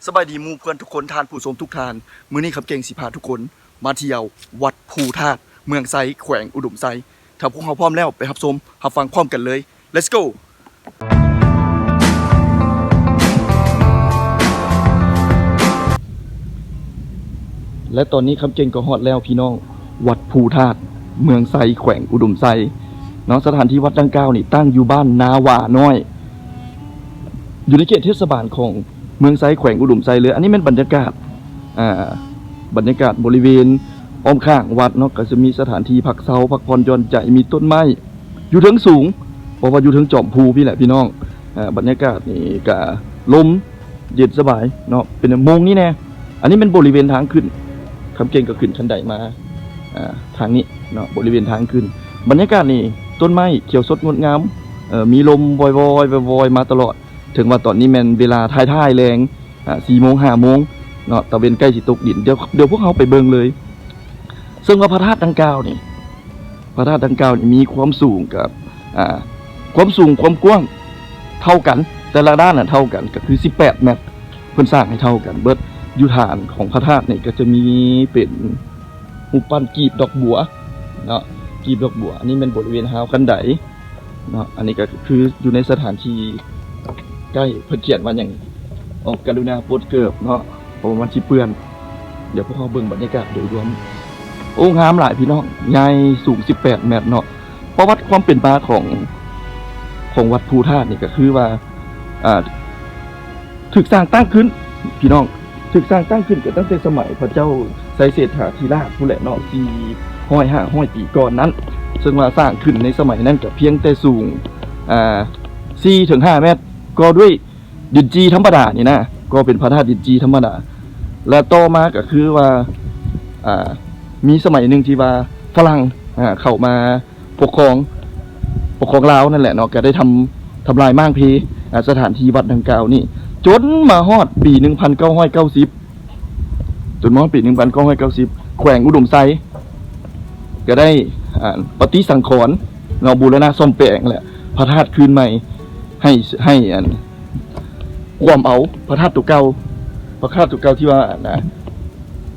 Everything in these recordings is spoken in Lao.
ສະບາຍດີໝູ່ເພື່ອນທຸກຄົນ ທ່ານຜູ້ຊົມທຸກທ່ານ. ມື້ນີ້ຄຳເກັ່ງຊິພາທຸກຄົນມາທ່ຽວວັດພູທາດ ເມືອງໄຊ ແຂວງອຸດົມໄຊ. ຖ້າພວກເຮົາພ້ອມແລ້ວ ໄປຮັບຊົມຮັບຟັງພ້ອມກັນເລີຍ. Let's go! ແລະ ຕອນນີ້ຄຳເກັ່ງກໍຮອດແລ້ວພີ່ນ້ອງ, ວັດພູທາດ ເມືອງໄຊ ແຂວງອຸດົມໄຊເນາະ. ສະຖານທີ່ວັດດັ່ງກ່າວນີ້ຕັ້ງຢູ່ບ້ານນາຫວ້ານ້ອຍ ຢູ່ໃນເຂດເທດສະບານຂອງເມືອງໄຊ ແຂວງອຸດົມໄຊເລີຍ. ອັນນີ້ແມ່ນບັນຍາກາດ ອ່າ ບັນຍາກາດບໍລິເວນອ້ອມຂ້າງວັດເນາະ, ກໍຈະມີສະຖານທີ່ພັກເຊົາ ພັກຜ່ອນຢ່ອນໃຈ, ມີຕົ້ນໄມ້ຢູ່ເທິງສູງ ເພາະວ່າຢູ່ເທິງຈອມພູພີ້ແຫຼະພີ່ນ້ອງ. ອ່າ ບັນຍາກາດນີ້ກໍລົມເຢັນສະບາຍເນາະ, ເປັນໂມງນີ້ແດ່. ອັນນີ້ແມ່ນບໍລິເວນທາງຂຶ້ນ, ຄຳເກັ່ງກໍຂຶ້ນຄັນໄດມາ ອ່າ ທາງນີ້ເນາະ, ບໍລິເວນທາງຂຶ້ນ. ບັນຍາກາດນີ້ ຕົ້ນໄມ້ຂຽວສົດງົດງາມ, ເອີ ມີລົມວອຍໆ ວອຍໆ ມາຕະຫຼອດ. ເຖິງວ່າຕອນນີ້ແມ່ນເວລາທ້າຍໆແລງ ອ່າ ສີ່ໂມງ ຫ້າໂມງເນາະ, ຕາເວັນໃກ້ຊິຕົກດິນ. ດຽວ ດຽວພວກເຮົາໄປເບິ່ງເລີຍ. ເຊິ່ງວ່າພະທາດດັ່ງກ່າວນີ້ ພະທາດດັ່ງກ່າວນີ້ມີຄວາມສູງກັບ ອ່າ ຄວາມສູງຄວາມກວ້າງເທົ່າກັນ, ແຕ່ລະດ້ານນະເທົ່າກັນ ກໍຄືສິບແປດແມັດ. ເພິ່ນສ້າງໃຫ້ເທົ່າກັນເບິດ. ຢູ່ຖານຂອງພະທາດນີ້ກໍຈະມີເປັນຮູບປັ້ນກີບດອກບົວເນາະ, ກີບດອກບົວ. ອັນນີ້ແມ່ນບໍລິເວນຮາວຄັນໄດເນາະ, ອັນນີ້ກໍຄືຢູ່ໃນສະຖານທີ່ໃກ້. ເພິ່ນຂຽນວ່າຫຍັງ? ອອກ ກະລຸນາປົດເກີບເນາະ ເພາະວ່າມັນຊິເປື້ອນ. ດຽວພວກເຮົາເບິ່ງບັນຍາກາດໂດຍລວມ. ໂອ້ ງາມຫຼາຍພີ່ນ້ອງ, ໃຫຍ່ ສູງສິບແປດແມັດເນາະ. ປະຫວັດຄວາມເປັນມາຂອງ ຂອງວັດພູທາດນີ້ກໍຄືວ່າ ອ່າ ຖືກສ້າງຕັ້ງຂຶ້ນພີ່ນ້ອງ, ຖືກສ້າງຕັ້ງຂຶ້ນກໍຕັ້ງແຕ່ສະໄໝພະເຈົ້າໄຊເສດຖາທິລາດພຸ້ນແຫຼະເນາະ, ສີ່ຮ້ອຍ ຫ້າຮ້ອຍປີກ່ອນນັ້ນ. ເຊິ່ງວ່າສ້າງຂຶ້ນໃນສະໄໝນັ້ນກໍພຽງແຕ່ສູງ ອ່າ ສີ່ເຖິງຫ້າແມັດ, ກໍດ້ວຍ ດິນຈີ່ທຳມະດານີ້ນະ, ກໍເປັນພະທາດດິນຈີ່ທຳມະດາ. ແລະ ຕໍ່ມາກໍຄືວ່າ ອ່າ ມີສະໄໝໜຶ່ງທີ່ວ່າຝຣັ່ງ ອ່າ ເຂົ້າມາປົກຄອງ ປົກຄອງລາວນັ້ນແຫຼະເນາະ, ກໍໄດ້ທຳ ທຳລາຍມ້າງເພ ອ່າ ສະຖານທີ່ວັດດັ່ງກ່າວນີ້ ຈົນມາຮອດປີໜຶ່ງພັນເກົ້າຮ້ອຍເກົ້າສິບ ຈົນມາຮອດປີໜຶ່ງພັນເກົ້າຮ້ອຍເກົ້າສິບ ແຂວງອຸດົມໄຊກໍໄດ້ ອ່າ ປະຕິສັງຂອນເນາະ, ບູລະນະສ້ອມແປງ ແລະ ພະທາດຄືນໃໝ່ ໃຫ້ ໃຫ້ ອັນ ກວມເອົາພະທາດຕົວເກົ່າ, ພະທາດຕົວເກົ່າທີ່ວ່າ ອັນນະ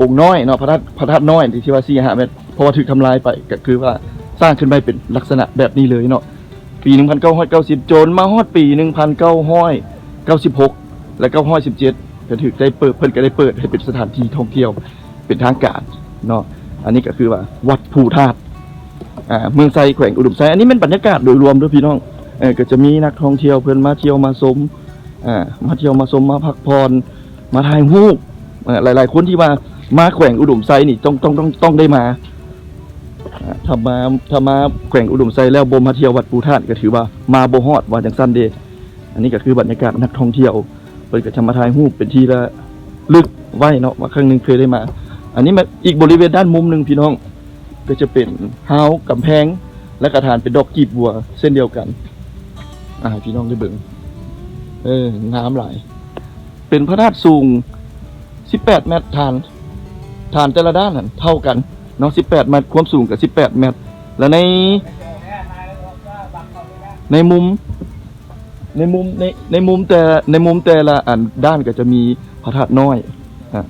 ອົງນ້ອຍເນາະ, ພະທາດ ພະທາດນ້ອຍທີ່ວ່າສີ່ຫ້າແມັດ, ເພາະວ່າຖືກທຳລາຍໄປ, ກໍຄືວ່າສ້າງຂຶ້ນໃໝ່ເປັນລັກສະນະແບບນີ້ເລີຍເນາະ. ປີໜຶ່ງພັນເກົ້າຮ້ອຍເກົ້າສິບ ຈົນມາຮອດປີໜຶ່ງພັນເກົ້າຮ້ອຍເກົ້າສິບຫົກ ແລະ ເກົ້າຮ້ອຍສິບເຈັດ ກໍຖືກໄດ້ເປີດ, ເພິ່ນກໍໄດ້ເປີດໃຫ້ເປັນສະຖານທີ່ທ່ອງທ່ຽວເປັນທາງການເນາະ. ອັນນີ້ກໍຄືວ່າວັດພູທາດ ອ່າ ເມືອງໄຊ ແຂວງອຸດົມໄຊ. ອັນນີ້ແມ່ນບັນຍາກາດໂດຍລວມເດີພີ່ນ້ອງ. ເອີ ກໍຈະມີນັກທ່ອງທ່ຽວເພິ່ນມາທ່ຽວມາຊົມ ອ່າ ມາທ່ຽວມາຊົມ ມາພັກຜ່ອນ ມາຖ່າຍຮູບ. ເອີ ຫຼາຍໆຄົນທີ່ວ່າມາແຂວງອຸດົມໄຊນີ້ຕ້ອງ ຕ້ອງ ຕ້ອງ ຕ້ອງໄດ້ມາ. ອ່າ ຖ້າມາ ຖ້າມາແຂວງອຸດົມໄຊແລ້ວບໍ່ມາທ່ຽວວັດພູທາດ ກໍຖືວ່າມາບໍ່ຮອດ ວ່າຈັ່ງຊັ້ນເດ. ອັນນີ້ກໍຄືບັນຍາກາດນັກທ່ອງທ່ຽວ ເພິ່ນກໍຈະມາຖ່າຍຮູບເປັນທີ່ລະລຶກໄວ້ເນາະ ວ່າຄັ້ງໜຶ່ງເຄີຍໄດ້ມາ. ອັນນີ້ມາອີກບໍລິເວນດ້ານມຸມໜຶ່ງພີ່ນ້ອງ, ກໍຈະເປັນຮາວກຳແພງ ແລະ ກະຖານເປັນດອກກີບບົວເຊັ່ນດຽວກັນ. ອ່າ ໃຫ້ພີ່ນ້ອງໄດ້ເບິ່ງ. ເອີ ງາມຫຼາຍ. ເປັນພະທາດສູງສິບແປດແມັດ, ຖານ ຖານແຕ່ລະດ້ານຫັ້ນເທົ່າກັນເນາະ, ສິບແປດແມັດ, ຄວາມສູງກໍສິບແປດແມັດ. ແລະ ໃນ ໃນມຸມ ໃນມຸມ ໃນ ໃນມຸມແຕ່ ໃນມຸມແຕ່ລະອັນດ້ານກໍຈະມີພະທາດນ້ອຍ ອ່າ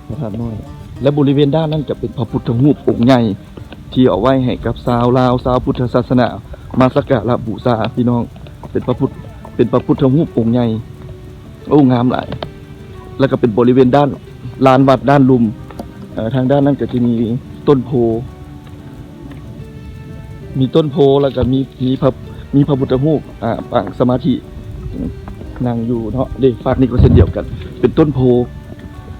ພະທາດນ້ອຍ ແລະ ບໍລິເວນດ້ານນັ້ນຈະເປັນພະພຸດທະຮູບອົງໃຫຍ່ ທີ່ເອົາໄວ້ໃຫ້ກັບຊາວລາວ ຊາວພຸດທະສາສະໜາມາສັກກາລະບູຊາ ພີ່ນ້ອງ. ເປັນພະພຸດ ເປັນພະພຸດທະຮູບອົງໃຫຍ່. ໂອ້ ງາມຫຼາຍ. ແລ້ວກໍເປັນບໍລິເວນດ້ານລານວັດດ້ານລຸ່ມ. ເອີ ທາງດ້ານນັ້ນກໍຈະມີຕົ້ນໂພ ມີຕົ້ນໂພ ແລ້ວກໍມີ ມີພະ ມີພະພຸດທະຮູບ ອ່າ ປາງສະມາທິ ນັ່ງຢູ່ເນາະ. ເດ້ ຟາກນີ້ກໍເຊັ່ນດຽວກັນ ເປັນຕົ້ນໂພ.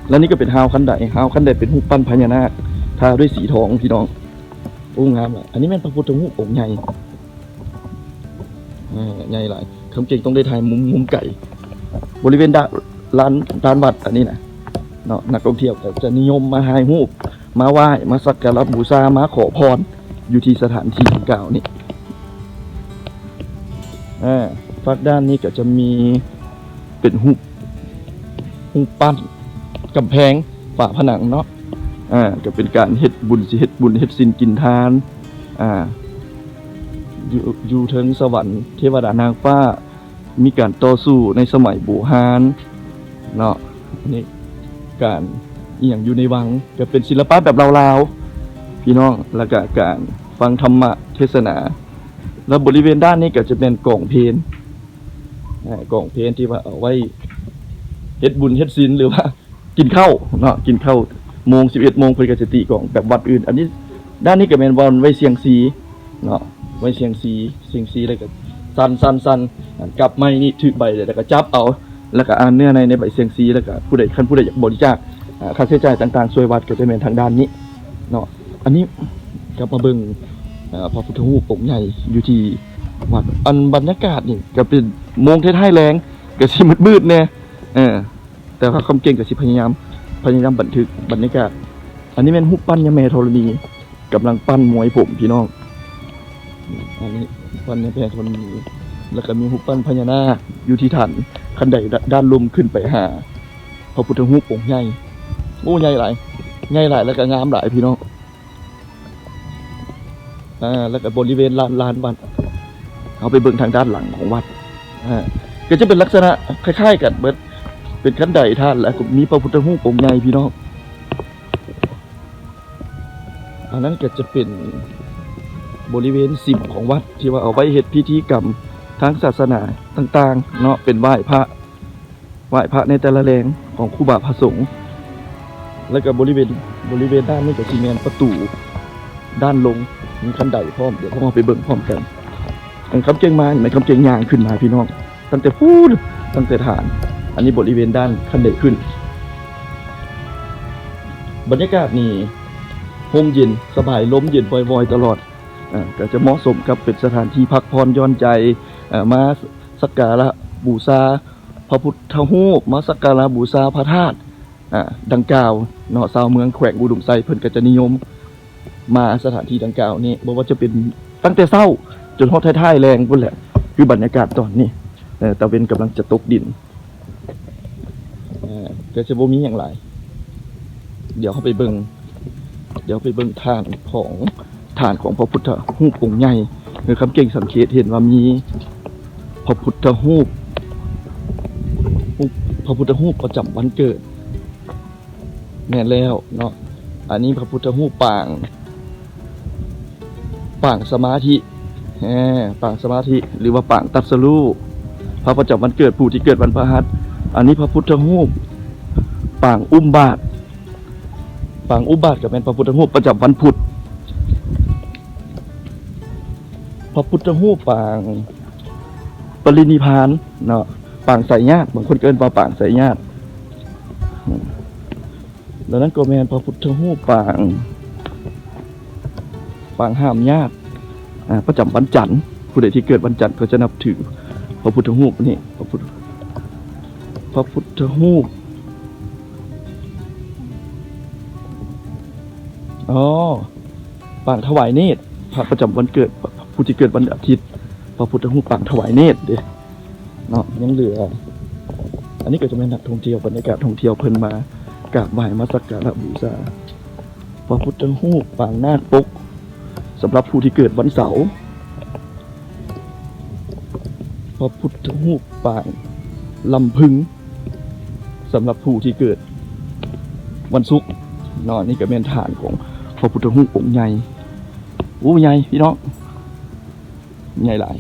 ແລ້ວນີ້ກໍເປັນຮາວຄັນໄດ, ຮາວຄັນໄດເປັນຮູບປັ້ນພະຍານາກ ທາດ້ວຍສີທອງ ພີ່ນ້ອງ. ໂອ້ ງາມຫຼາຍ. ອັນນີ້ແມ່ນພະພຸດທະຮູບອົງໃຫຍ່ ເອີ ໃຫຍ່ຫຼາຍ. ຄຳເກັ່ງຕ້ອງໄດ້ຖ່າຍມຸມ ມຸມໄກ. ບໍລິເວນດ້ານ ລານ ລານວັດອັນນີ້ນະເນາະ, ນັກທ່ອງທ່ຽວກໍຈະນິຍົມມາຖ່າຍຮູບ ມາໄຫວ້ ມາສັກກາລະບູຊາ ມາຂໍພອນຢູ່ທີ່ສະຖານທີ່ດັ່ງກ່າວນີ້. ອ່າ ຟາກດ້ານນີ້ກໍຈະມີເປັນຮູບ ຮູບປັ້ນກຳແພງຝາຜະໜັງເນາະ. ອ່າ ກໍເປັນການເຮັດບຸນ ຊິເຮັດບຸນເຮັດສິນກິນທານ. ອ່າ ຢູ່ ຢູ່ເທິງສະຫວັນ ເທວະດານາງຟ້າ ມີການຕໍ່ສູ້ໃນສະໄໝບູຮານ. ເນາະ. ອັນນີ້ການອີ່ຫຍັງຢູ່ໃນວັງ ກໍເປັນສິລະປະແບບລາວໆ ພີ່ນ້ອງ ແລ້ວກໍການຟັງທຳມະເທດສະໜາ ແລ້ວບໍລິເວນດ້ານນີ້ກໍຈະແມ່ນກອງເພນ ອາ ກອງເພນທີ່ວ່າເອົາໄວ້ເຮັດບຸນເຮັດສິນ ຫຼືວ່າ ກິນເຂົ້າເນາະ ກິນເຂົ້າໂມງ ສິບເອັດໂມງ ເພິ່ນກໍຈະຕີກອງແບບວັດອື່ນ. ອັນນີ້ ດ້ານນີ້ກໍແມ່ນບ່ອນໄວ້ສ່ຽງຊີເນາະ ໄວ້ສ່ຽງຊີ ສ່ຽງຊີ ແລ້ວກໍສັ່ນໆໆ ກັບໄມ້ນີ້ຖືກໃບ ແລ້ວກໍຈັບເອົາ ແລ້ວກໍອ່ານເນື້ອໃນໃນໃບສ່ຽງຊີ ແລ້ວກໍຜູ້ໃດ ຄັນຜູ້ໃດຢາກບໍລິຈາກ ອາ ຄ່າໃຊ້ຈ່າຍຕ່າງໆ ຊ່ວຍວັດ ກໍຈະແມ່ນທາງດ້ານນີ້ເນາະ. ອັນນີ້ກັບມາເບິ່ງ ອາ ພະພຸດທະຮູບອົງໃຫຍ່ຢູ່ທີ່ວັດ. ອັນບັນຍາກາດນີ້ກໍເປັນໂມງທ້າຍໆແລງ ກໍຊິມືດໆແດ່ ເອີ ແຕ່ວ່າຄຳເກັ່ງກໍຊິພະຍາຍາມ ພະຍາຍາມບັນທຶກບັນຍາກາດ. ອັນນີ້ແມ່ນຮູບປັ້ນຍາແມ່ທໍລະນີ ກຳລັງປັ້ນມວຍຜົມພີ່ນ້ອງ. ອັນນີ້ປັ້ນຍາແມ່ທໍລະນີ ແລ້ວກໍມີຮູບປັ້ນພະຍານາກຢູ່ທີ່ຖານຄັນໄດດ້ານລຸ່ມຂຶ້ນໄປຫາພະພຸດທະຮູບອົງໃຫຍ່. ໂອ້ ໃຫຍ່ຫຼາຍ ໃຫຍ່ຫຼາຍ ແລ້ວກໍງາມຫຼາຍພີ່ນ້ອງ. ອາ ແລ້ວກໍບໍລິເວນລານ ລານວັດ ເຮົາໄປເບິ່ງທາງດ້ານຫຼັງຂອງວັດ ອາ ກໍຈະເປັນລັກສະນະຄ້າຍໆກັນເບິດ ເປັນຄັນໄດທ່ານ ແລ້ວກໍມີພະພຸດທະຮູບອົງໃຫຍ່ພີ່ນ້ອງ. ອັນນັ້ນກໍຈະເປັນບໍລິເວນສິມຂອງວັດ ທີ່ວ່າເອົາໄວ້ເຮັດພິທີກຳທາງສາສະໜາຕ່າງໆເນາະ ເປັນໄຫວ້ພະ ໄຫວ້ພະໃນແຕ່ລະແລງຂອງຄູບາພະສົງ ແລ້ວກໍບໍລິເວນ ບໍລິເວນດ້ານນີ້ກໍຊິແມ່ນປະຕູດ້ານລົງ ມີຄັນໄດພ້ອມ ດຽວພວກເຮົາໄປເບິ່ງພ້ອມກັນ. ອັນຄຳເກັ່ງມາ ແມ່ນຄຳເກັ່ງຍ່າງຂຶ້ນມາພີ່ນ້ອງ ຕັ້ງແຕ່ພຸ້ນ ຕັ້ງແຕ່ຖານ. ອັນນີ້ບໍລິເວນດ້ານຄັນໄດຂຶ້ນ. ບັນຍາກາດນີ້ຮົ່ມເຢັນສະບາຍ ລົມເຢັນວອຍໆຕະຫຼອດ ອາ ກໍຈະເໝາະສົມກັບເປັນສະຖານທີ່ພັກຜ່ອນຢ່ອນໃຈ ອາ ມາສັກກາລະບູຊາ ພະພຸດທະຮູບ ມາສັກກາລະບູຊາພະທາດ ອາ ດັ່ງກ່າວເນາະ. ຊາວເມືອງແຂວງອຸດົມໄຊເພິ່ນກໍຈະນິຍົມມາສະຖານທີ່ດັ່ງກ່າວນີ້ ບໍ່ວ່າຈະເປັນຕັ້ງແຕ່ເຊົ້າຈົນຮອດທ້າຍໆແລງພຸ້ນແຫຼະ ຄືບັນຍາກາດຕອນນີ້ ເອີ ຕາເວັນກຳລັງຈະຕົກດິນ ເອີ ກໍຈະບໍ່ມີຫຍັງຫຼາຍ ດຽວເຮົາໄປເບິ່ງ ດຽວໄປເບິ່ງຖານຂອງ ຖານຂອງພະພຸດທະຮູບອົງໃຫຍ່ ຄືຄຳເກັ່ງສັງເກດເຫັນວ່າມີພະພຸດທະຮູບ ພະພຸດທະຮູບປະຈຳວັນເກີດ. ແມ່ນແລ້ວເນາະ ອັນນີ້ພະພຸດທະຮູບປາງ ປາງສະມາທິ ແຮ ປາງສະມາທິ ຫຼືວ່າປາງຕັດສະຮູ້ ພະປະຈຳວັນເກີດຜູ້ທີ່ເກີດວັນພະຫັດ. ອັນນີ້ພະພຸດທະຮູບປາງອຸ້ມບາດ ປາງອຸ້ມບາດກໍແມ່ນພະພຸດທະຮູບປະຈຳວັນພຸດ. ພະພຸດທະຮູບປາງປະລິນິພານເນາະ ປາງສາຍຍາດ ບາງຄົນກໍເອີ້ນວ່າປາງສາຍຍາດ. ແລ້ວນັ້ນກໍແມ່ນພະພຸດທະຮູບປາງ ປາງຫ້າມຍາດ ອາ ປະຈຳວັນຈັນ ຜູ້ໃດທີ່ເກີດວັນຈັນກໍຈະນັບຖືພະພຸດທະຮູບນີ້ ພະພຸດ ພະພຸດທະຮູບ ອໍ ປາງຖວາຍເນດ ພະປະຈຳວັນເກີດ ຜູ້ທີ່ເກີດວັນອາທິດ ພະພຸດທະຮູບປາງຖວາຍເນດເດ້. ເນາະ ຍັງເຫຼືອ ອັນນີ້ກໍຈະແມ່ນນັກທ່ອງທ່ຽວ ບັນຍາກາດທ່ອງທ່ຽວເພິ່ນມາກາບໄຫວ້ ມາສັກກາລະບູຊາ ພະພຸດທະຮູບປາງນາກປົກ ສຳລັບຜູ້ທີ່ເກີດວັນເສົາ ພະພຸດທະຮູບປາງລຳພຶງ ສຳລັບຜູ້ທີ່ເກີດວັນສຸກເນາະ. ນີ້ກໍແມ່ນຖານຂອງພະພຸດທະຮູບອົງໃຫຍ່ ໂອ້ ໃຫຍ່ພີ່ນ້ອງ ໃຫຍ່ຫຼາຍ.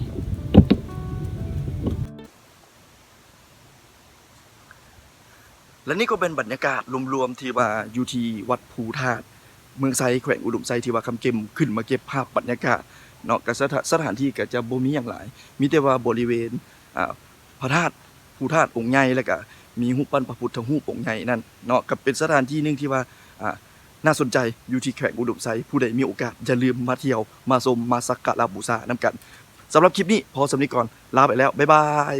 ແລະ ນີ້ກໍເປັນບັນຍາກາດລວມໆ ທີ່ວ່າຢູ່ທີ່ວັດພູທາດເມືອງໄຊ ແຂວງອຸດົມໄຊ ທີ່ວ່າຄຳເກັມຂຶ້ນມາເກັບພາບບັນຍາກາດເນາະ. ກະສະຖານ ສະຖານທີ່ກະຈະບໍ່ມີຫຍັງຫຼາຍ ມີແຕ່ວ່າບໍລິເວນ ອາ ພະທາດ ພູທາດອົງໃຫຍ່ ແລ້ວກະມີຮູບປັ້ນພະພຸດທະຮູບອົງໃຫຍ່ນັ້ນເນາະ. ກະເປັນສະຖານທີ່ໜຶ່ງທີ່ວ່າ ອາ ໜ້າສົນໃຈ ຢູ່ທີ່ແຂວງອຸດົມໄຊ. ຜູ້ໃດມີໂອກາດ ຢ່າລືມມາທ່ຽວ ມາຊົມ ມາສັກກາລະບູຊານຳກັນ. ສຳລັບຄລິບນີ້ພໍສ່ຳນີ້ກ່ອນ ລາໄປແລ້ວ ບາຍບາຍ.